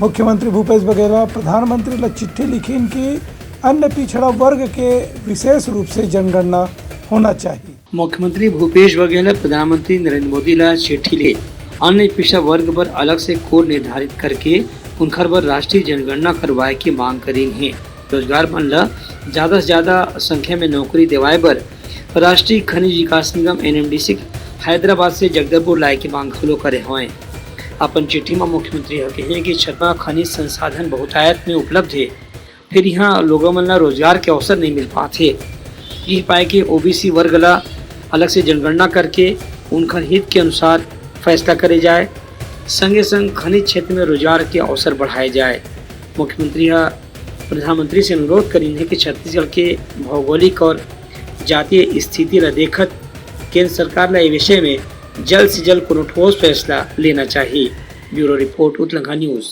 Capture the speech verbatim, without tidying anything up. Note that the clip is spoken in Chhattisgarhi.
मुख्यमंत्री भूपेश बघेल ह प्रधानमंत्री ल चिट्ठी लिखिन कि अन्य पिछड़ा वर्ग के विशेष रूप से जनगणना होना चाहिए। मुख्यमंत्री भूपेश बघेल ह प्रधानमंत्री नरेंद्र मोदी ल चिट्ठी लिखे, अन्य पिछड़ा वर्ग बर अलग से कोड निर्धारित करके उनखर बर राष्ट्रीय जनगणना करवाए के मांग करिन हे। रोजगार मन ल ज्यादा से ज्यादा संख्या में नौकरी देवाए बर राष्ट्रीय खनिज विकास निगम, एनएमडीसी, हैदराबाद से जगदलपुर लाए के मांग घलो करे हवय। अपन चिट्ठी म मुख्यमंत्री ह कहे कि छत्तीसगढ़ खनिज संसाधन बहुतायत में उपलब्ध हे, फिर इहां लोगों मन ला रोजगार के अवसर नहीं मिल पात हे। इही पाए के ओबीसी वर्ग ला अलग से जनगणना करके उनखर हित के अनुसार फैसला करे जाए, संगे संग खनिज क्षेत्र में रोजगार के अवसर बढ़ाए जाए। मुख्यमंत्री ह प्रधानमंत्री से अनुरोध करिन हे कि छत्तीसगढ़ के भौगोलिक और जातीय स्थिति ला देखत केंद्र सरकार ला ए विषय में जल्द से जल्द कोनो ठोस फैसला लेना चाहिए। Bureau report, Utlangha news.